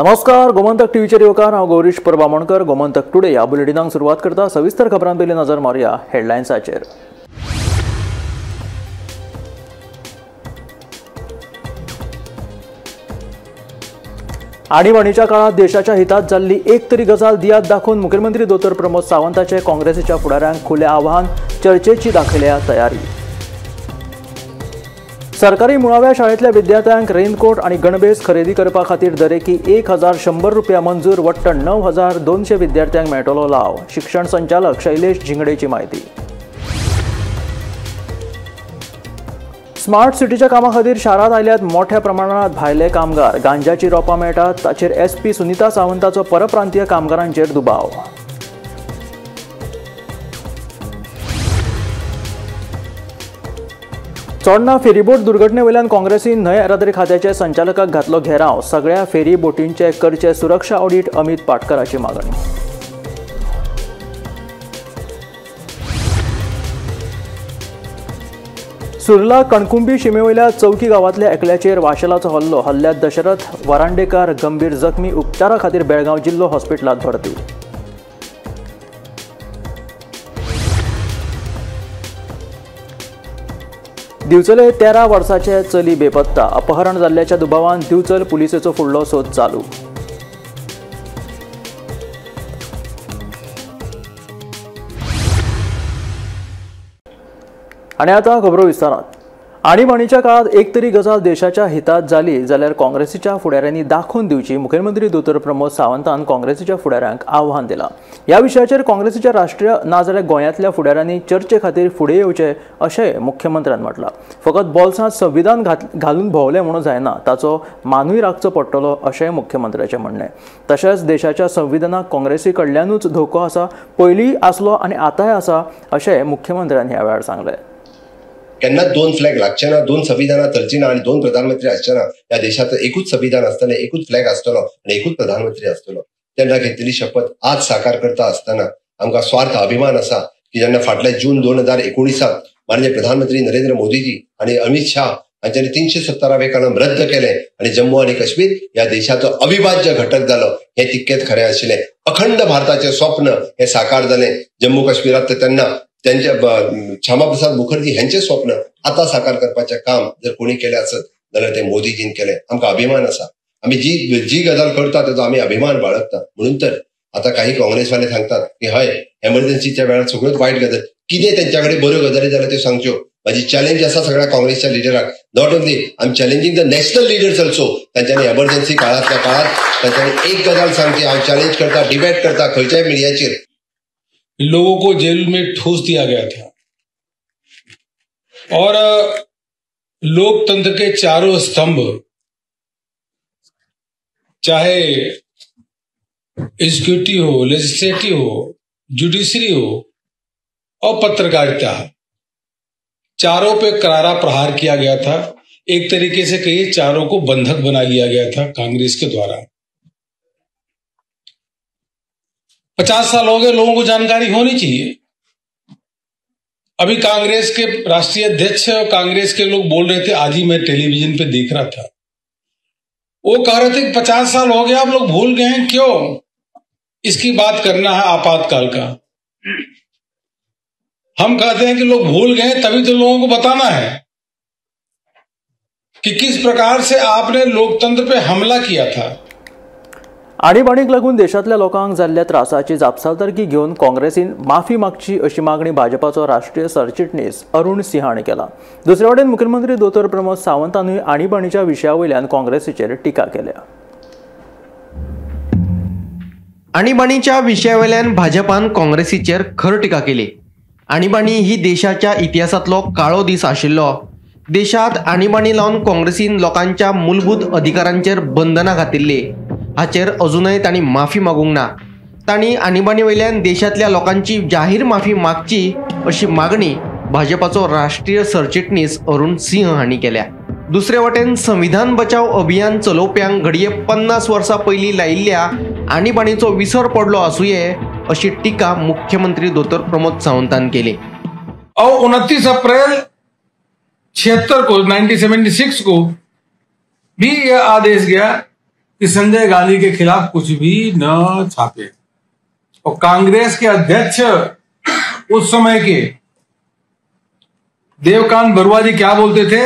नमस्कार, गोमंतक टीव्हीचेर येवकार. हांव गौरीश परबामणकर. गोमंतक टुडे ह्या बुलेटिनाक सुरवात करता. सविस्तर खबरां पयलीं नजर मारुया हेडलायन्साचेर. आणीबाणीच्या काळात देशाच्या हितात जाल्ली एक तरी गजाल दियात दाखोवन मुख्यमंत्री दोतोर प्रमोद सावंताचे काँग्रेसीच्या फुडाऱ्यांक खुलें आव्हान, चर्चेची दाखयल्या तयारी. सरकारी मुळाव्या शाळेंतल्या विद्यार्थ्यांक रेनकोट आनी गणभेस खरेदी करपा खातीर दरेकी 1100 रुपया मंजूर, वट्ट 9200 विद्यार्थ्यांक मेळटलो लाव, शिक्षण संचालक शैलेश झिंगडेची म्हायती. स्मार्ट सिटीच्या कामा खातीर शारांत आयल्यात मोठ्या प्रमाणात भायले कामगार, गांजाची रोपां मेळटात ताचेर एसपी सुनीता सावंताचो परप्रांतीय कामगारांचेर दुबाव. चोडणा फेरीबोट दुर्घटने वयल्यान काँग्रेसीन न्हंय येरादारी खात्याचे संचालकाक घातलो घेराव, सगळ्या फेरीबोटींचे करचे सुरक्षा ऑडीट, अमित पाटकराची मागणी. सुर्ला कणकुंबी शिमेवयल्या चौकी गांवांतल्या एकल्याचेर वाशेलाचो हल्लो, हल्ल्यात दशरथ वरांडेकार गंभीर जखमी, उपचारा खातीर बेळगांव जिल्लो हॉस्पिटलांत भरती. दिवचले 13 वर्साचे चली बेपत्ता, अपहरण जाल्ल्याच्या दुबावान दिवचल पुलिसेचो फुडलो सोद चालू. आनी आतां खबरो विस्तारात. आणीबाणीच्या काळात एक तरी गजाल देशाच्या हितात जाली जाल्यार काँग्रेसीच्या फुडाऱ्यांनी दाखोवन दिवची, मुख्यमंत्री दोतोर प्रमोद सावंतान काँग्रेसीच्या फुडाऱ्यांक आव्हान दिलां. ह्या विशयाचेर काँग्रेसीच्या राष्ट्रीय नाजाल्यार गोंयांतल्या फुडाऱ्यांनी चर्चे खातीर फुडें येवचें अशें मुख्यमंत्र्यान म्हटलां. फकत बोल्सांत संविधान घालून भोंवलें म्हणून जायना, ताचो मानूय राखचो पडटलो अशें मुख्यमंत्र्याचें म्हणणें. तशेंच देशाच्या संविधानाक काँग्रेसी कडल्यानूच धोको आसा, पयलीं आसलो आनी आतांय आसा अशें मुख्यमंत्र्यान ह्या वेळार सांगलें. केन्नाच दोन फ्लॅग लागचे ना, दोन संविधानां चलची ना आनी दोन प्रधानमंत्री आसचे ना. ह्या देशाचो एकूच संविधान आसतलें, एकूच फ्लॅग आसतलो आनी एकूच प्रधानमंत्री आसतलो. तेन्ना घेतलेली शपथ आज साकार करता आसतना आमकां स्वार्थ अभिमान आसा की जेन्ना फाटल्या जून 2019 माननीय प्रधानमंत्री नरेंद्र मोदीजी आनी अमित शाह हांच्यांनी 370वें कलम रद्द केलें आनी जम्मू आनी काश्मीर ह्या देशाचो अविभाज्य घटक जालो, हें तितकेंच खरें आशिल्लें. अखंड भारताचें स्वप्न हें साकार जालें. जम्मू काश्मीरांत तेन्ना त्यांच्या श्यामाप्रसाद मुखर्जी ह्यांचे स्वप्न आता साकार करपाचें काम जर कोणी केलें आसत जाल्यार ते मोदीजीन केलें. आमकां अभिमान आसा, आमी जी जी गजाल करता तेजो आमी अभिमान बाळगता. म्हणून तर आता काही काँग्रेसवाले सांगतात की हय, एमर्जन्सीच्या वेळार सगळ्योच वायट गजाल, कितें तेंच्या कडेन बऱ्यो गजाली जाल्यार त्यो सांगच्यो. म्हाजी चॅलेंज आसा सगळ्या काँग्रेसच्या लिडराक, not only I am challenging the national leaders also, तांच्यांनी एमर्जन्सी काळांतल्या काळांत तांच्यांनी एक गजाल सांगची. हांव चॅलेंज करता, डिबेट करता खंयच्याय मिडियाचेर. लोगों को जेल में ठूस दिया गया था और लोकतंत्र के चारों स्तंभ, चाहे एग्जीक्यूटिव हो, लेजिस्लेटिव हो, जुडिशरी हो और पत्रकारिता, चारों पे करारा प्रहार किया गया था. एक तरीके से कहिए चारों को बंधक बना लिया गया था कांग्रेस के द्वारा. 50 साल हो गए, लोगों को जानकारी होनी चाहिए. अभी कांग्रेस के राष्ट्रीय अध्यक्ष और कांग्रेस के लोग बोल रहे थे, आज ही मैं टेलीविजन पे देख रहा था, वो कह रहे थे कि 50 साल हो गए, आप लोग भूल गए हैं क्यों इसकी बात करना है आपातकाल का. हम कहते हैं कि लोग भूल गए तभी तो लोगों को बताना है कि किस प्रकार से आपने लोकतंत्र पे हमला किया था. आणीबाणीक लागून देशांतल्या लोकांक जाल्ल्या त्रासाची जापसालदारकी घेवन काँग्रेसीन माफी मागची अशी मागणी भाजपाचो राष्ट्रीय सरचिटणीस अरुण सिंह हांणी केला. दुसरे वटेन मुख्यमंत्री दोतोर प्रमोद सावंतानूय आणीबाणीच्या विशया वयल्यान काँग्रेसीचेर टिका केल्या. आणीबाणीच्या विशया वयल्यान भाजपान काँग्रेसीचेर खर टिका केली. आणीबाणी ही देशाच्या इतिहासांतलो काळो दीस आशिल्लो. देशांत आणीबाणी लावन काँग्रेसीन लोकांच्या मूलभूत अधिकारांचेर बंधनां घातिल्लीं. हाचेर अजूनय तांणी माफी मागूंक ना. तांणी आणीबाणी वयल्यान देशांतल्या लोकांची जाहीर माफी मागची अशी मागणी भाजपाचो राष्ट्रीय सरचिटणीस अरुण सिंह हांणी केल्या. दुसरे वटेन संविधान बचाव अभियान चलोवप्यांक घडये 50 वर्सां पयलीं लायिल्ल्या आणीबाणीचो विसर पडलो आसुये अशी टिका मुख्यमंत्री दोतोर प्रमोद सावंतान केली. और 29 अप्रैल 76 को 1976 को भी यह आदेश गया कि संजय गांधी के खिलाफ कुछ भी न छापे। और कांग्रेस के अध्यक्ष उस समय के देवकांत बरुआ जी क्या बोलते थे?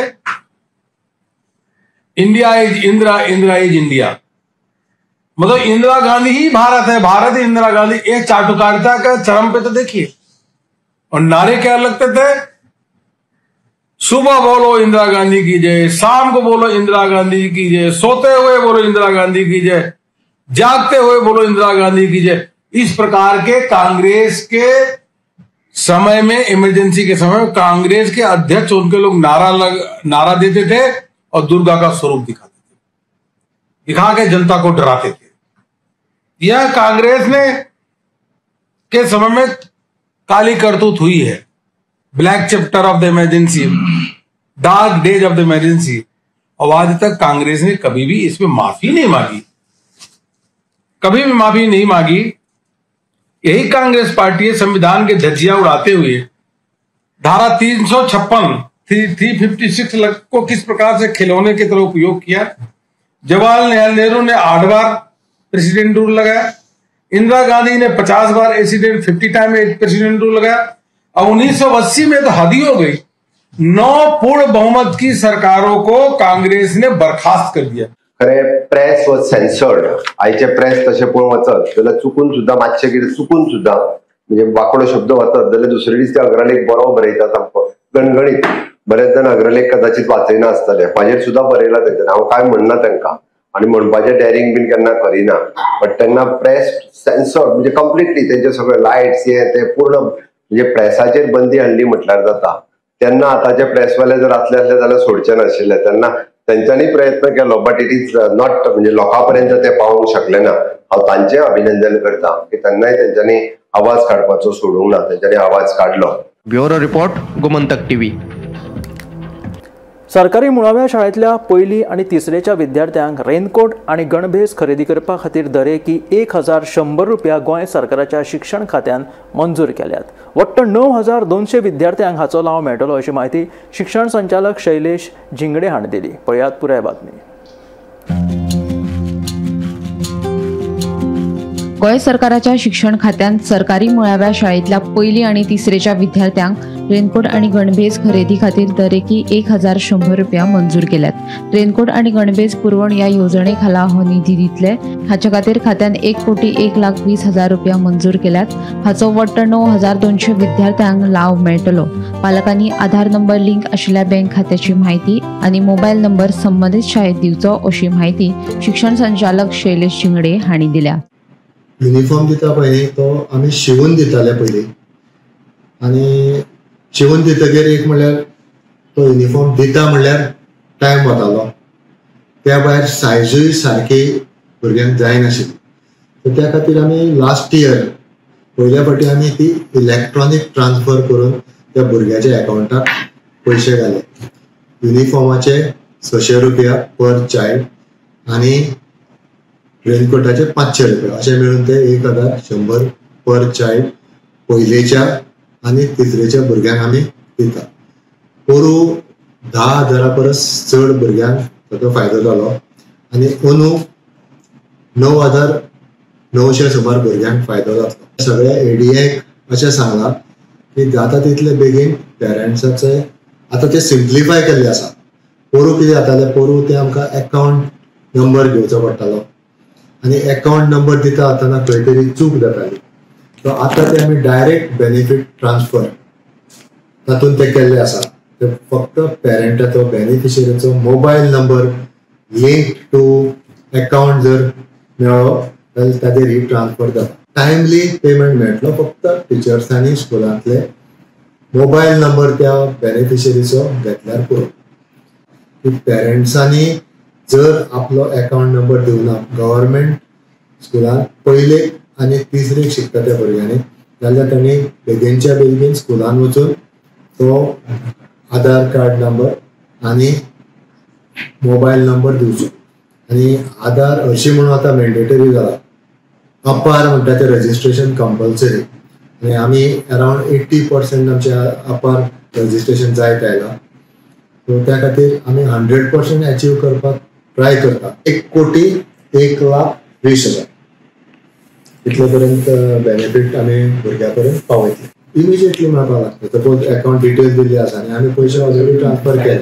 India is Indira, Indira is India. मतलब इंदिरा गांधी ही भारत है, भारत ही इंदिरा गांधी। एक चाटुकारिता का चरम पे तो देखिए। और नारे क्या लगते थे? सुबह बोलो इंदिरा गांधी की जय, शाम को बोलो इंदिरा गांधी की जय, सोते हुए बोलो इंदिरा गांधी की जय, जागते हुए बोलो इंदिरा गांधी की जय। इस प्रकार के कांग्रेस के समय में, इमरजेंसी के समय में कांग्रेस के अध्यक्ष उनके लोग नारा देते थे और दुर्गा का स्वरूप दिखाते थे, दिखा के जनता को डराते थे। यह कांग्रेस ने के समय में काली करतूत हुई है। Black chapter of the emergency, dark days of the emergency. और आज तक कांग्रेस ने कभी भी इसमें माफी नहीं मांगी, कभी भी माफी नहीं मांगी। यही कांग्रेस पार्टी है संविधान के धज्जियां उड़ाते हुए धारा 356 356 को किस प्रकार से खिलौने की तरह उपयोग किया। जवाहरलाल नेहरू ने 8 बार प्रेसिडेंट रूल लगाया, इंदिरा गांधी ने 50 बार 50 टाइम प्रेसिडेंट रूल लगाया। और 1980 में तो हद ही हो गई, 9 पूर्ण बहुमत की सरकारों को कांग्रेस ने बर्खास्त कर दिया। खरें प्रेस वॉज सेन्सर्ड। आयचे प्रेस तशें पळोवंक वचत जाल्यार चुकून सुद्दां मातशें कितें चुकून सुद्दां म्हणजे वांकडो शब्द वचत जाल्यार दुसरे दीस ते अग्रलेख बरो बरयता सामको गणगणीत। बरेच जाण अग्रलेख कदाचित वाचयना आसतले, म्हाजेर सुद्दां बरयला तेंच्यानी, हांव कांय म्हणना तांकां आनी म्हणपाचें डॅरिंग बीन केन्ना करिना। बट तेन्ना प्रेस सेन्सर्ड म्हणजे कंप्लिटली तेंचे सगळे लायट्स हे ते पूर्ण म्हणजे प्रेसाचेर बंदी हाडली म्हटल्यार जाता। तेन्ना आतांचे प्रेसवाले जर आसले आसले जाल्यार सोडचे नाशिल्ले, तेन्ना तेंच्यांनी प्रयत्न केलो बट it is not म्हणजे लोकां पर्यंत ते पावोवंक शकले ना। हांव तांचें अभिनंदन करता की तेन्नाय तेंच्यांनी आवाज काडपाचो सोडूंक ना, तेंच्यांनी आवाज काडलो। Bureau report, Gomantak TV. सरकारी मुळाव्या शाळेंतल्या पयली आनी तिसरेच्या विद्यार्थ्यांक रेनकोट आनी गणभेस खरेदी करपा खातीर दरेकी 1100 रुपया गोंय सरकाराच्या शिक्षण खात्यान मंजूर केल्यात। वट्ट 9200 विद्यार्थ्यांक हाचो लाव मेळटलो अशी म्हायती शिक्षण संचालक शैलेश झिंगडे हांणी दिली। पळयात पुराय बातमी। गोंय सरकाराच्या शिक्षण खात्यान सरकारी मुळाव्या शाळेंतल्या पयली आनी तिसरेच्या विद्यार्थ्यांक रेनकोट आनी गणभेस खरेदी खातीर दरेकी 1100 रुपया मंजूर केल्यात। रेनकोट आनी गणभेस पुरवण ह्या येवजणे खाला हो निधी दितले। हाचे खातीर खात्यान 1,01,20,000 रुपया मंजूर केल्यात। हाचो वट्ट 9200 विद्यार्थ्यांक लाव मेळटलो। पालकांनी आधार नंबर लिंक आशिल्ल्या बँक खात्याची म्हायती आनी मोबायल नंबर संबंदीत शाळेत दिवचो अशी म्हायती शिक्षण संचालक शैलेश झिंगडे हांणी दिल्या। युनिफॉर्म दिता पळय तो आमी शिवून दिताले पयलीं, आनी शिवून दितगीर एक म्हणल्यार तो युनिफॉर्म दिता म्हणल्यार टायम वतालो, त्या भायर सायजूय सारकी भुरग्यांक जायनाशिल्ली। सो त्या खातीर आमी लास्ट इयर पयल्या फावटी आमी ती इलेक्ट्रॉनीक ट्रान्सफर करून त्या भुरग्याच्या एकावंटाक पयशे घाले। युनिफॉर्माचे 600 रुपया पर चायल्ड आनी रेनकोटाचे 500 रुपया अशें मेळून ते 1100 पर चायल्ड पयलेच्या आनी तिसरेच्या भुरग्यांक आमी दिता। पोरूं 10,000 परस चड भुरग्यांक ताचो फायदो जालो आनी अंदू 9,900 सुमार भुरग्यांक फायदो जातलो। सगळ्या एडीएक अशें सांगलां की जाता तितले बेगीन पेरंट्साचे आतां ते सिम्प्लिफाय केल्ले आसा। पोरूं कितें जातालें, पोरूं ते आमकां एकावंट नंबर घेवचो पडटालो आनी एकावंट नंबर दिता आसतना खंय तरी चूक जाताली। सो आतां ते आमी डायरेक्ट बेनिफीट ट्रान्सफर तातूंत ते केल्ले आसा। ते फक्त पेरंटाचो बेनिफिशरीचो mobile number link to account जर मेळ्ळो जाल्यार ताजेर ही ट्रान्सफर जाता। टायमली पेमेंट मेळटलो, फक्त टिचर्सांनी स्कुलांतले मोबायल नंबर त्या बेनिफिशरीचो घेतल्यार पुरो। की पेरंट्सांनी जर आपलो एकावंट नंबर दिवना गव्हर्मेंट स्कुलान पयले आनी तिसरेक शिकता त्या भुरग्यांनी जाल्यार तांणी बेगीनच्या बेगीन स्कुलान वचून तो आधार कार्ड नंबर आनी मोबायल नंबर दिवचो। आनी आधार हरशीं म्हणून आतां मॅन्डेटरी जाला, अपार म्हणटा तें रजिस्ट्रेशन कंपल्सरी आनी आमी अरावंड 80% आमचे अपार रजिस्ट्रेशन जायत आयलां। सो त्या खातीर आमी 100% अचीव करपाक ट्राय करता। 1,01,20,000 1,20,000 इतले पर्यंत बेनिफीट आमी भुरग्यां पर्यंत पावयतले. इमिजिएटली मेळपाक लागता. सपोज अकाउंट डिटेल्स दिल्ली आसा आनी आमी पयशे ऑलरेडी ट्रान्सफर केले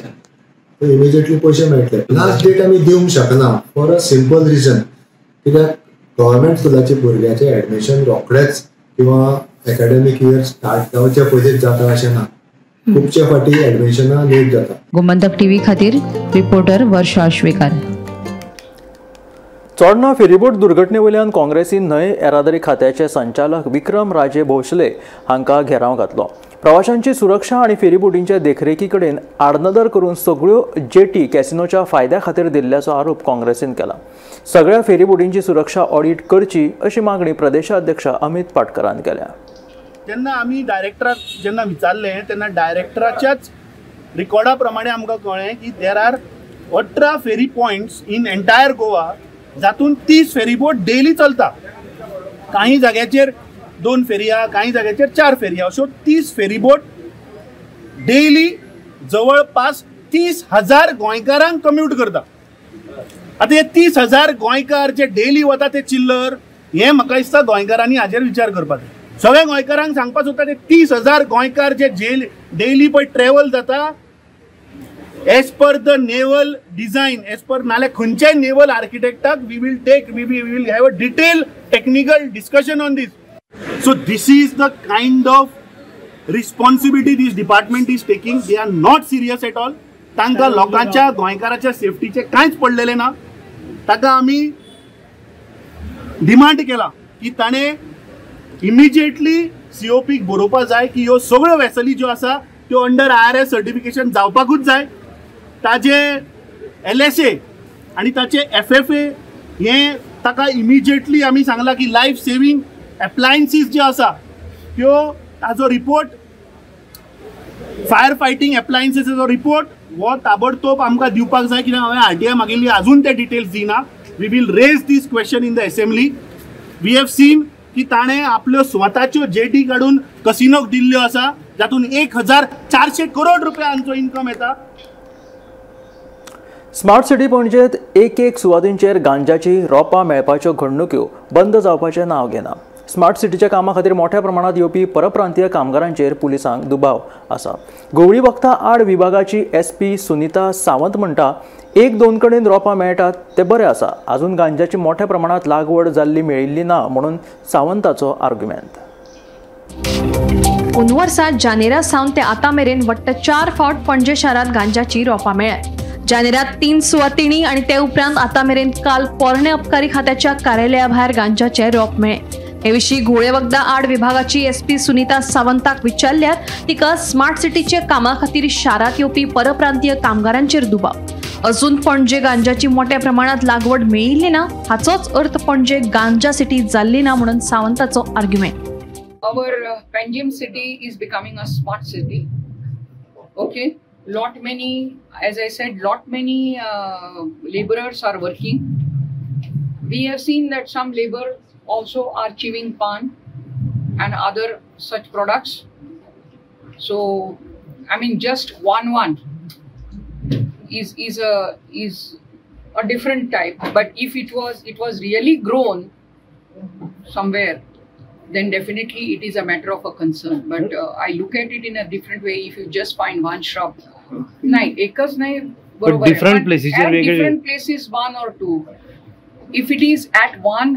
तर इमिजिएटली पयशे मेळटले. लास्ट डेट आमी दिवंक शकना फॉर अ सिंपल रिजन, कित्याक गव्हर्मेंट स्कुलाचे भुरग्याचें एडमिशन रोखडेच किंवा एकाडेमीक इयर स्टार्ट जावचे पयलींच जाता अशें ना, खुबशे फावटी एडमिशनां लेट जाता. गोमंतक टीव्ही खातीर रिपोर्टर वर्षा आश्वेकर. चोडणा फेरीबोट दुर्घटने वयल्यान काँग्रेसीन न्हंय येरादारी खात्याचे संचालक विक्रम राजे भोसले हांकां घेराव घातलो. प्रवाशांची सुरक्षा आनी फेरीबोटींचे देखरेखी कडेन आडनदर करून सगळ्यो जेटी कॅसिनोच्या फायद्या खातीर दिल्ल्याचो आरोप काँग्रेसीन केला. सगळ्या फेरीबोटींची सुरक्षा ऑडिट करची अशी मागणी प्रदेशाध्यक्ष अमित पाटकरान केल्या. जेन्ना आमी डायरेक्टराक जेन्ना विचारलें तेन्ना डायरेक्टराच्याच रिकॉर्डा प्रमाणे आमकां कळ्ळें की there are 18 ferry points in entire Goa, जातून 30 फेरीबोट डेली चलता. काही जाग्याचेर 2 फेरया, काही जाग्याचेर 4 फेरया, अश्यो 30 फेरीबोट डेली जवळपास 30,000 गोंयकारांक कम्यूट करता. आतां हे 30,000 गोंयकार जे डेली वता ते चिल्लर, हें म्हाका दिसता गोंयकारांनी हाजेर विचार करपाक जाय. सगळ्या गोंयकारांक सांगपाक सोदता ते 30,000 गोंयकार जे डेली पळय ट्रॅवल जाता as per the naval design, as per नाल्यार खंयच्याय naval आर्किटेक्टाक we will take, we will have a detail technical discussion on this. So this is the kind of responsibility this department is taking. They are not serious at all. तांकां लोकांच्या गोंयकाराच्या सेफ्टीचें कांयच पडलेलें ना. ताका आमी demand केला की ताणें इमिजिएटली सीओपीक बरोवपाक जाय की ह्यो सगळ्यो वेसली ज्यो आसा त्यो अंडर IRS certification जावपाकूच जाय. ताजे LSA आनी ताचे FFA हें ताका इमिजिएटली आमी सांगलां की लायफ सेवींग एप्लायन्सीस ज्यो आसा त्यो ताजो रिपोर्ट, फायर फायटींग एप्लायन्सीसाचो रिपोर्ट हो ताबडतोब आमकां दिवपाक जाय. कित्याक हांवें RTI मागिल्ली, अजून ते डिटेल्स दिना. We will raise this question in the assembly. We have seen की ताणें आपल्यो स्वताच्यो जेटी काडून कसिनोक दिल्ल्यो आसा, जातून 1,400 करोड रुपयांचो इन्कम येता. स्मार्ट सिटी पणजेंत एक एक सुवातींचेर गांजाची रोपां मेळपाच्यो घडणुक्यो बंद जावपाचें नांव घेना. स्मार्ट सिटीच्या कामा खातीर मोठ्या प्रमाणात येवपी परप्रांतीय कामगारांचेर पुलिसांक दुबाव आसा. घुंवळी वखदां आड विभागाची SP Sunita Sawant म्हणटा, 1-2 कडेन रोपां मेळटात ते बरें आसा, अजून गांजाची मोठ्या प्रमाणात लागवड जाल्ली मेळिल्ली ना म्हणून सावंताचो आर्ग्युमेंट. अंदू वर्सा जानेरा सावन ते आतां मेरेन वट्ट 4 फावट पणजे शारांत गांजाची रोपां मेळ्ळ्या. जानेरात 3 सुवातींनी आनी ते उपरांत आतां मेरेन काल पोरणे अबकारी खात्याच्या कार्यालया भायर गांजाचे रोप मेळ्ळे. हे विशीं घुंवळे वखदां आड विभागाची SP Sunita सावंताक विचारल्यार तिका स्मार्ट सिटीच्या कामा खातीर शारांत येवपी परप्रांतीय कामगारांचेर दुबाव. अजून पणजे गांजाची मोठ्या प्रमाणात लागवड मेळिल्ली ना, हाचोच अर्थ पणजे गांजा सिटी जाल्ली ना म्हणून सावंताचो argument. Our Panjim city is becoming a smart city. Okay, lot many, as I said, lot many laborers are working. We have seen that some labor also are chewing pan and other such products. So, I mean, just one is a different type. But if it was really grown somewhere, then definitely it is a matter of a concern. But I look at it in a different way. If you just find one shrub, nahi, ekas nahi, but different places, different places, 1 or 2. If it is at one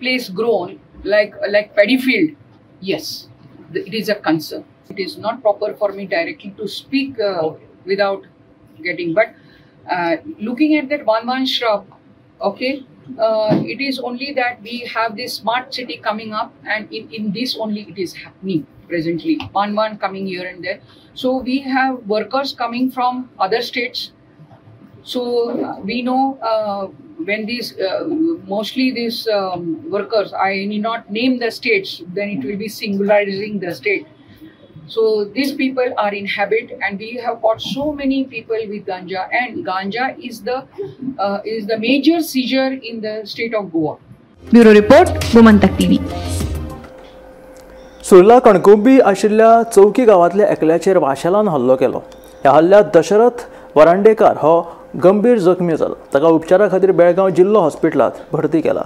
place grown, like paddy field, yes, it is a concern. It is not proper for me directly to speak without getting, but looking at that one shrub, okay, it is only that we have this smart city coming up, and in this only it is happening presently. One coming here and there. So we have workers coming from other states. So we know when these mostly these workers, I need not name the states, then it will be singularizing the state. So these people are in habit, and we have caught so many people with ganja, and ganja is the major seizure in the state of Goa. Bureau report, Gomantak TV. Surla Kankumbi आशिल्ल्या चौकी गांवांतल्या एकल्याचेर वाशेलान हल्लो केलो. ह्या हल्ल्यात दशरथ वरांडेकार हो गंभीर जखमी जाला. ताका उपचारा खातीर बेळगांव जिल्लो हॉस्पिटलांत भरती केला.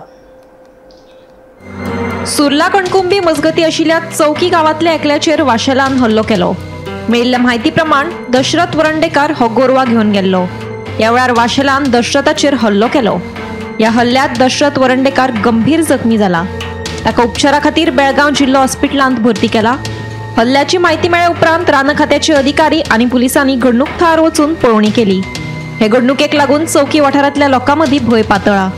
सुर्ला कणकुंबी मजगती आशिल्ल्या चौकी गांवांतल्या एकल्याचेर वाशेलान हल्लो केलो. मेळिल्ल्या म्हायती प्रमाण दशरथ वरंडेकार हो गोरवा घेवन गेल्लो. ह्या वेळार वाशेलान दशरथाचेर हल्लो केलो. ह्या हल्ल्यात दशरथ वरंडेकार गंभीर जखमी जाला. ताका उपचारा खातीर बेळगांव जिल्लो हॉस्पिटलांत भरती केला. हल्ल्याची म्हायती मेळ्ळे उपरांत रान खात्याचे अधिकारी आनी पुलिसांनी घडणूक थळार वचून पळोवणी केली. हे घडणुकेक लागून चौकी वाठारांतल्या लोकां मदीं भंय पातळ्ळा.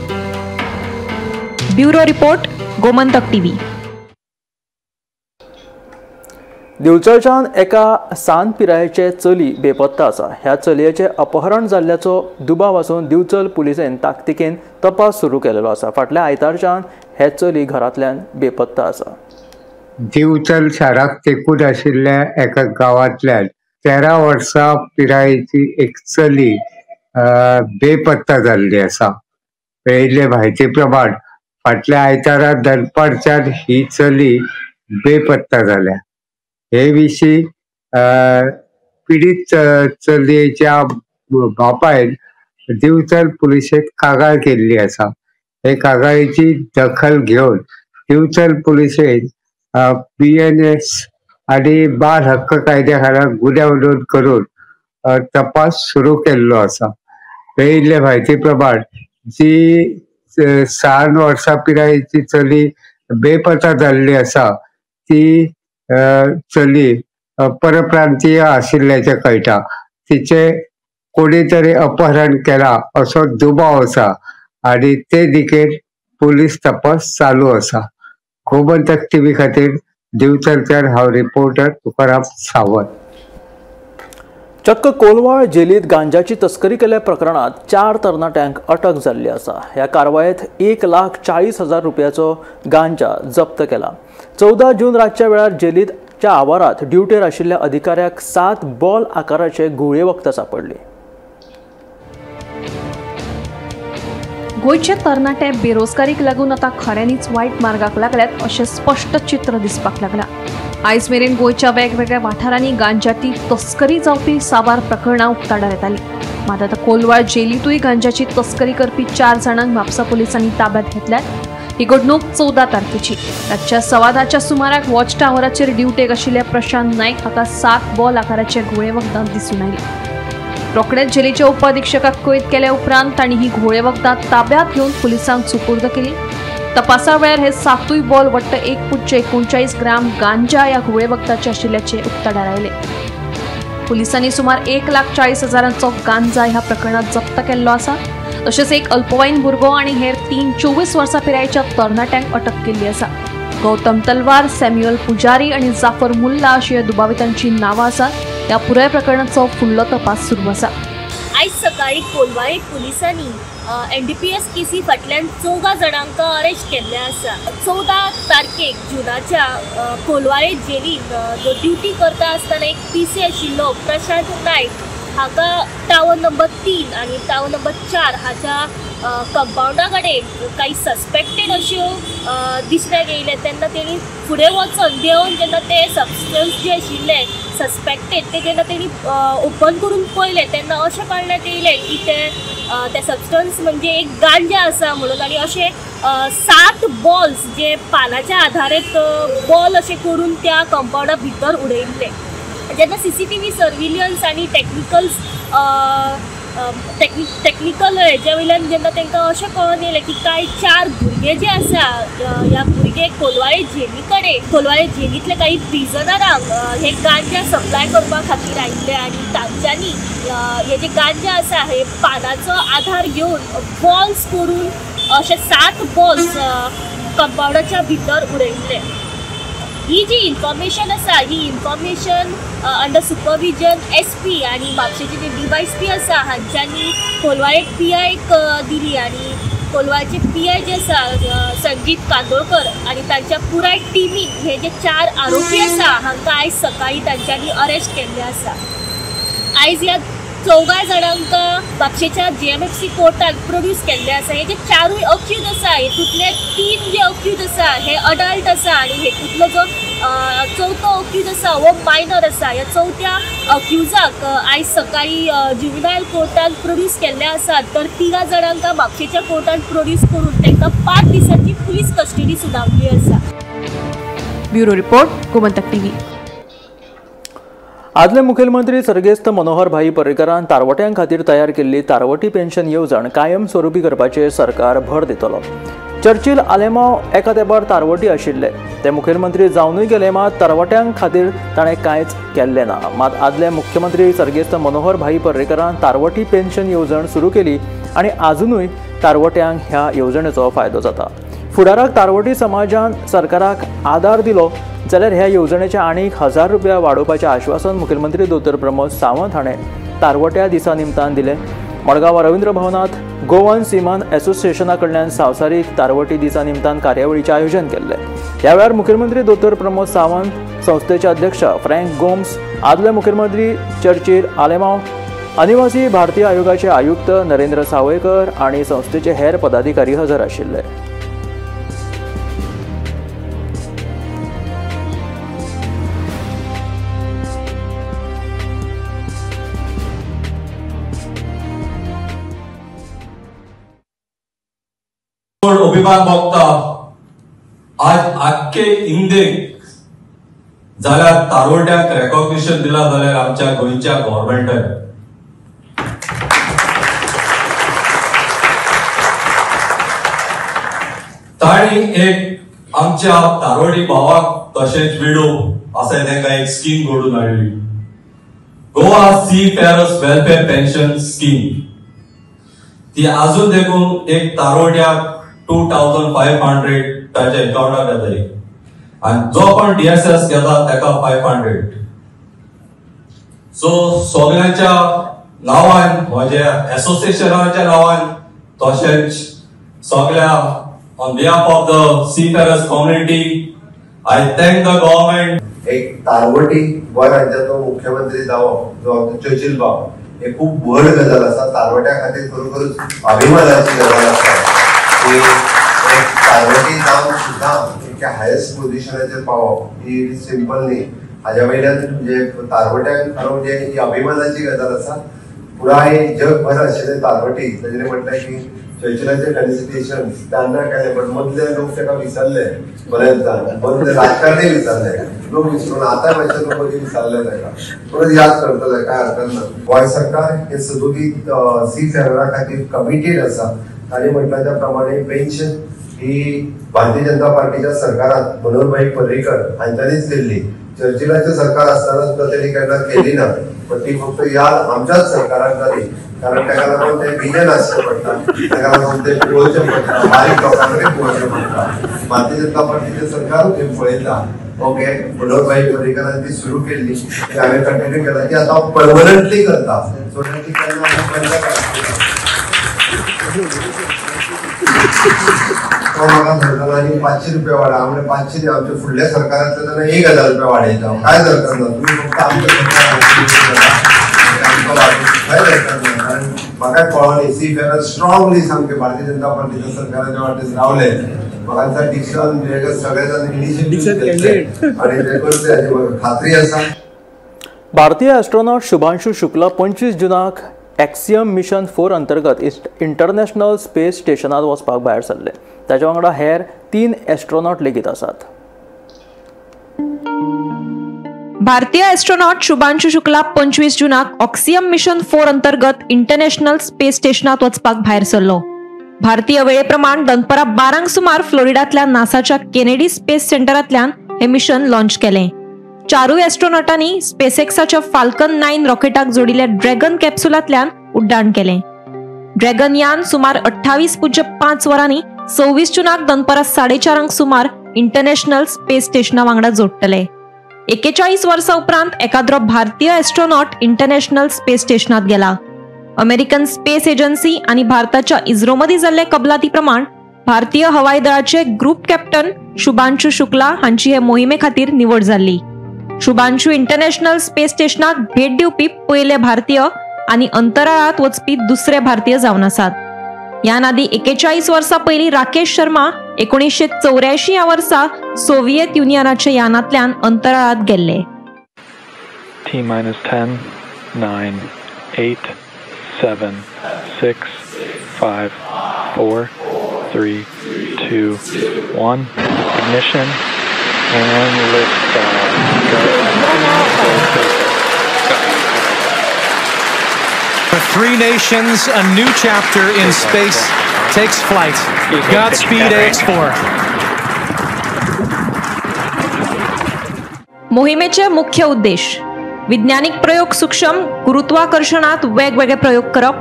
Bureau report, Gomantak TV. दिवचलच्यान एका सान पिरायेचे चली बेपत्ता आसा. ह्या चलयेचें अपहरण जाल्ल्याचो दुबाव आसून दिवचल पुलिसेन ताकतिकेन तपास सुरू केलेलो आसा. फाटल्या आयतारच्यान हे चली घरांतल्यान बेपत्ता आसा. दिवचल शाराक तेकून आशिल्ल्या एका गांवांतल्यान 13 वर्सां पिरायेची एक चली बेपत्ता जाल्ली आसा. मेळिल्ले म्हायती प्रमाण फाटल्या आयतारा दनपारच्यान ही चली बेपत्ता जाल्या. हे विशीं पिडीत चलयेच्या बापायन दिवचल पुलिशेंत कागाळ केल्ली आसा. हे कागाळीची दखल घेवन दिवचल पुलिशेन BNS आनी बाल हक्क कायद्या खाला गुन्यांव नोंद करून तपास सुरू केल्लो आसा. मेळिल्ले म्हायती प्रमाण जी 6 वर्सां पिरायेची चली बेपत्ता जाल्ली आसा ती चली परप्रांतीय आशिल्ल्याचें कळटा. तिचें कोणी तरी अपहरण केलां असो दुबाव आसा आनी ते दिकेन पुलीस तपास चालू आसा. गोमंतक टीव्ही खातीर दिवचलच्यान हांव रिपोर्टर तुकाराम सावंत. चक्क कोलवाळ जेलीत गांजाची तस्करी केल्ल्या प्रकरणात 4 तरणाट्यांक अटक जाल्ली आसा. ह्या कारवायेत 1,40,000 रुपयाचो गांजा जप्त केला. 14 जून रातच्या वेळार जेलीच्या आवारात ड्युटेर आशिल्ल्या अधिकाऱ्याक 7 बॉल आकाराचे घुंवळे वखदां सापडली. गोंयचे तरणाटे बेरोजगारीक लागून आतां खऱ्यांनीच वायट मार्गाक लागल्यात अशें स्पश्ट चित्र दिसपाक लागलां. आयज मेरेन गोंयच्या वेगवेगळ्या वाठारांनी गांजाची तस्करी जावपी साबार प्रकरणां उक्ताडार येतालीं. मात आतां कोलवाळ जेलींतूय गांजाची तस्करी करपी 4 जाणांक म्हापसा पुलिसांनी ताब्यांत घेतल्यात. ही घडणूक 14 तारखेची. रातच्या 10:15च्या सुमाराक वॉच टावराचेर ड्युटेक आशिल्ल्या प्रशांत नायक हाका 7 बॉल आकाराचे घुंवळे वखदां दिसून आयली. रोखडेच जेलीच्या उपअधिक्षकाक कळीत केल्या उपरांत तांणी ही घुंवळे वखदां ताब्यांत घेवन पुलिसांक सुपूर्द केली. तपासा वेळार हे 7 बॉल वट्ट 1.39 ग्राम गांजा ह्या घुंवळे वखदाचे आशिल्ल्याचे उक्ताडार आयले. पुलिसांनी सुमार 1,40,000 गांजा ह्या प्रकरणात जप्त केल्लो आसा. तशेंच एक अल्पवयीन भुरगो आनी हेर 3 24 वर्सां पिरायेच्या तरणाट्यांक अटक केल्ली आसा. गौतम तलवार, सॅम्युअल पुजारी आनी जाफर मुल्ला अशी ह्या दुबावितांची नांवां आसात. ह्या पुराय प्रकरणाचो फुडलो तपास सुरू आसा. आयज सकाळी कोलवाळे पुलिसांनी NDPS केसी फाटल्यान 14 जाणांक अरेस्ट केल्ले आसा. 14 तारखेक जुनाच्या कोलवाळे जेलीन जो ड्युटी करता आसतना एक PC आशिल्लो प्रशांत नायक हाका टावर नंबर 3 आनी टावर नंबर 4 हाच्या कंपावंडा कडेन काही सस्पेक्टेड अश्यो दिसण्याक येयले. तेन्ना तेणी फुडें वचोन देंवन जेन्ना ते सबस्टन्स जे आशिल्ले सस्पेक्टेड ते जेन्ना तेणी ओपन करून पळयलें तेन्ना अशें कळण्यात येयलें की ते सबस्टन्स म्हणजे एक गांजा आसा म्हणून. आनी अशे 7 बॉल्स जे पानाच्या आधारीत बॉल अशे करून त्या कंपावंडा भितर उडयल्ले. जेन्ना CCTV सर्विलियन्स आनी टेक्निकल हेज्या वयल्यान जेन्ना तांकां अशें कळोन येयलें की कांय 4 भुरगे जे आसा ह्या भुरगे कोलवाळे जेली कडेन कोलवाळे जेलींतले काही प्रिजनरांक हे गांजा सप्लाय करपा खातीर आयिल्ले आनी तांच्यांनी हे जे गांजा आसा हे पानाचो आधार घेवन बॉल्स करून अशे 7 बॉल्स कंपावंडाच्या भितर उडयल्ले. ही जी इन्फॉर्मेशन आसा ही इन्फॉर्मेशन अंडर सुपरविजन SP आनी म्हापशेचे जे DYSP आसा हांच्यांनी कोलवाळे PIक दिली आनी कोलवाळचे PI जे आसा संजीत कांदोळकर आनी तांच्या पुराय टिमीन हे जे 4 आरोपी आसा हांकां आयज सकाळी तांच्यांनी अरेस्ट केल्ले आसा. आयज ह्या 4 जाणांक म्हापशेच्या JMFC कोर्टाक प्रोड्यूस केल्ले आसा. हे जे 4 अक्यूज आसा हेतूंतले 3 जे अक्यूज आसा हे अडल्ट आसा आनी हेतूंतलो जो चवथो अक्यूज आसा हो मायनर आसा. ह्या चवथ्या अक्युजाक आयज सकाळी जुवेनायल कोर्टान प्रोड्यूस केल्ले आसात, तर 3 जाणांक म्हापशेच्या कोर्टान प्रोड्यूस करून तांकां 5 दिसांची पुलीस कस्टडी सुनावली आसा. Bureau report, Gomantak TV. आदले मुखेलमंत्री सर्गेस्त मनोहर भाई पर्रीकरान तारवट्यां खातीर तयार केल्ली तारवटी पेन्शन येवजण कायम स्वरुपी करपाचेर सरकार भर दितलो. चर्चिल आलेमाव एका तेंपार तारवटी आशिल्ले, ते मुखेलमंत्री जावनूय गेले, मात तारवट्यां खातीर ताणें कांयच केल्लें ना. मात आदले मुख्यमंत्री सर्गेस्त मनोहर भाई पर्रीकरान तारवटी पेन्शन येवजण सुरू केली आनी आजुनूय तारवट्यांक ह्या येवजणेचो फायदो जाता. फुडाराक तारवटी समाजान सरकाराक आदार दिलो जाल्यार ह्या येवजणेचे आनीक 1000 रुपया वाडोवपाचें आश्वासन मुखेलमंत्री दोतोर प्रमोद सावंत हाणें तारवट्या दिसा निमतान दिलें. मडगांव रवींद्र भवनांत गोवन सीमान एसोसिएशना कडल्यान संवसारीक तारवटी दिसा निमतान कार्यावळीचें आयोजन केल्लें. ह्या वेळार मुखेलमंत्री दोतोर प्रमोद सावंत, संस्थेचे अध्यक्ष फ्रँक गोम्स, आदले मुखेलमंत्री चर्चिल आलेमाव, अनिवासी भारतीय आयोगाचे आयुक्त नरेंद्र सावयकर आनी संस्थेचे हेर पदाधिकारी हजर आशिल्ले. अभिमान भोगता आज आख्खे इंदेक जाल्यार तारवट्यांक रेकॉग्निशन दिला जाल्यार आमच्या गोंयच्या गव्हर्मेंटान. तांणी एक आमच्या तारवटी भावाक तशेंच विडो अशें तांकां एक स्कीम घडून हाडली, Goa seafarers welfare pension scheme. ती आजून देखून एक तारवट्याक 2500 ताच्या अकाउंटार येतली आनी जो पण डीएसएस घेता ताका 500. सो सगळ्यांच्या नांवान, म्हज्या एसोसिएशनाच्या नांवान, तशेंच सगळ्या on behalf of the seafarers community I thank the government. एक तारवटी गोंय राज्याचो मुख्यमंत्री जावप जो आमचो चर्चिल बाब हे खूब व्हड गजाल आसा. तारवट्या खातीर खरोखरूच अभिमानाची गजाल आसा की एक तारवटी जावन सुद्दां एका हायस्ट पोझिशनाचेर पावप ही सिंपल न्ही. हाज्या वयल्यान म्हणजे तारवट्यांक खरो म्हणजे ही अभिमानाची गजाल आसा. पुराय जगभर आशिल्ले तारवटी ताजेर म्हटलें की चर्चिलाचे फेलिसिटेशन त्यांना केले, पण मदले लोक ताका विसरले बरेच जाण, मदले राजकारणी विसरले, लोक विसरून आतां मातशे लोक मदीं विसरले ताका, परत याद करतले, काय हरकत ना. गोंय सरकार हे सदोदीत सी फेररा खातीर कमिटेड आसा. तांणी म्हटलां त्या प्रमाणे पेन्शन ही भारतीय जनता पार्टीच्या सरकारात मनोहरभाई पर्रीकर हांच्यांनीच केल्ली. चर्चिलाचें सरकार आसतना सुद्दां तेणी केन्ना केली ना, पण ती फक्त याद आमच्याच सरकारान जाली, कारण ताका लागून ते विजन आसचें पडटा, ताका लागून ते पळोवचें पडटा, बारीक लोकां कडेन पळोवचें पडटा. भारतीय जनता पार्टीचें सरकार हें पळयता. ओके, मनोहरभाई पर्रीकरान ती सुरू केल्ली, ती हांवें कंटिन्यू केला, ती आतां हांव परमनंटली करता. सो ती केन्ना हांव बंद करता. तो म्हाका सांगतालो आनी 500 रुपया वाडा. हांव म्हणलें 500 न्ही, आमच्या फुडल्या सरकारांतले जाल्यार 1000 रुपया वाडयता. कांय हरकत ना, तुमी फक्त आमच्या सरकारान आमकां वाडोवची कांय हरकत ना. कारण म्हाका कळ्ळो न्ही, सी फेरर स्ट्रॉंगली सामकें भारतीय जनता पार्टीच्या सरकाराच्या वाटेन रावले. म्हाका दिसता डिक्शन सगळे जाण इनिशिएटीव घेतले आनी ते करतले हाची म्हाका खात्री आसा. भारतीय एस्ट्रोनॉट शुभांशु शुक्ला 25 जुनाक एक्सियम मिशन 4 अंतर्गत इंटरनॅशनल स्पेस स्टेशनात वचपाक भायर सरले. ताच्या वांगडा हेर 3 एस्ट्रोनॉट लेगीत आसात. भारतीय एस्ट्रोनॉट शुभांशु शुक्ला 25 जुनाक ऑक्सियम मिशन 4 अंतर्गत इंटरनॅशनल स्पेस स्टेशनात वचपाक भायर सरलो. भारतीय वेळेप्रमाण दनपरां 12 सुमार फ्लोरिडांतल्या नासाच्या केनेडी स्पेस सेंटरांतल्यान हे मिशन लॉन्च केलें. चारूय एस्ट्रोनॉटांनी स्पेसएक्साच्या फाल्कन 9 रॉकेटाक जोडिल्ल्या ड्रॅगन कॅप्सुलांतल्यान उड्डाण केलें. ड्रॅगन यान सुमार 28.5 वरांनी 26 जुनाक दनपरां 4:30 सुमार इंटरनॅशनल स्पेस स्टेशना वांगडा जोडटले. 41 वर्सां उपरांत एकाद्रो भारतीय एस्ट्रोनॉट इंटरनॅशनल स्पेस स्टेशनात गेला. अमेरिकन स्पेस एजन्सी आनी भारताच्या इस्रो मदीं जाल्ले कबलाती प्रमाण भारतीय हवाई दळाचे ग्रुप कॅप्टन शुभांशु शुक्ला हांची हे मोहिमे खातीर निवड जाल्ली. शुभांशु इंटरनॅशनल स्पेस स्टेशनाक भेट दिवपी पयले भारतीय आनी अंतराळांत वचपी दुसरे भारतीय जावन आसात. ह्यान आदीं 41 वर्सां पयलीं राकेश शर्मा 1984 ह्या वर्सा सोव्हिएत युनियनाच्या यानांतल्यान अंतराळात गेल्ले. T minus 10, 9, 8, 7, 6, 5, 4, 3, 2, 1, ignition and liftoff. For three nations, a new chapter in space takes flight. Godspeed AX4. मोहिमेचे मुख्य उद्देश वैज्ञानिक प्रयोग सूक्ष्म गुरुत्वाकर्षणात वेगवेगळे प्रयोग करप,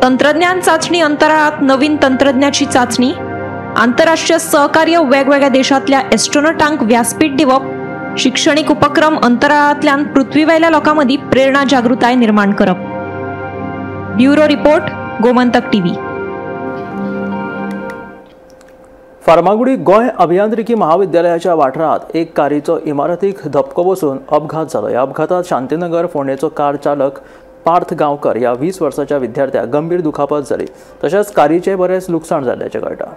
तंत्रज्ञान चाचणी अंतराळात नवीन तंत्रज्ञाची चाचणी, आंतरराष्ट्रीय सहकार्य वेगवेगळ्या देशांतल्या एस्ट्रोनॉटांक व्यासपीठ दिवप, शिक्षणीक उपक्रम अंतराळांतल्यान पृथ्वीवेल्या लोकां मदीं प्रेरणा जागृताय निर्माण करप. Bureau report, Gomantak TV. Farmagudi Goa अभियांत्रिकी महाविद्यालयाच्या वाठारांत एक कारीचो इमारतीक धपको बसून अपघात जालो. ह्या अपघातात शांतीनगर फोंडेचो कार चालक पार्थ गांवकर ह्या 20 वर्साच्या विद्यार्थ्याक गंभीर दुखापत जाली. तशेंच कारीचें बरेंच लुकसाण जाल्ल्याचें कळटा.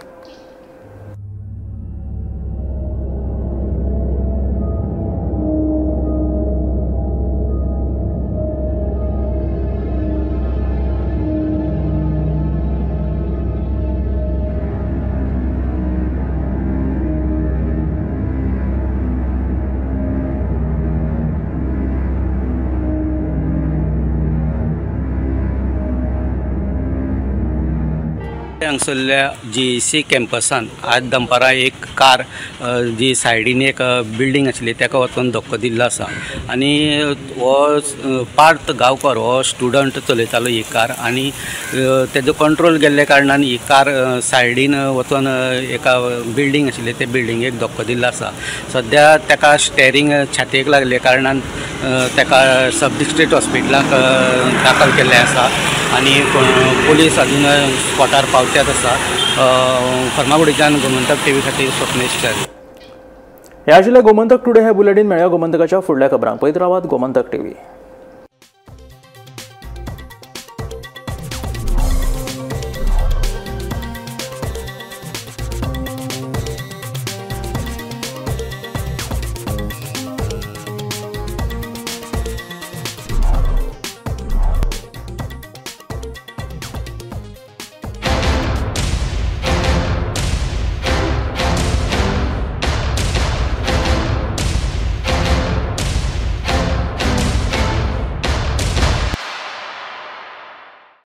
हांगसरल्या जीईसी कॅम्पसान आज दनपारां एक कार जी सायडीन एक बिल्डींग आशिल्ली ताका वचून धक्को दिल्लो आसा आनी हो पार्थ गांवकर हो स्टुडंट चलयतालो ही कार आनी तेजो कंट्रोल गेल्ल्या कारणान ही कार सायडीन वचून एका बिल्डींग आशिल्ली ते बिल्डिंगेक धक्को दिल्लो आसा. सद्या ताका स्टेरींग छातयेक लागले कारणान ताका सब डिस्ट्रिक्ट हॉस्पिटलाक दाखल केल्लें आसा आनी पोलीस अजून स्पॉटार पावच्यात आसा. फर्मागुडीच्यान गोमंतक टीव्ही खातीर स्वप्नेश च्यारी. हे आशिल्लें गोमंतक टुडे हे बुलेटीन. मेळया गोमंतकाच्या फुडल्या खबरांक. पळयत रावात गोमंतक टीव्ही.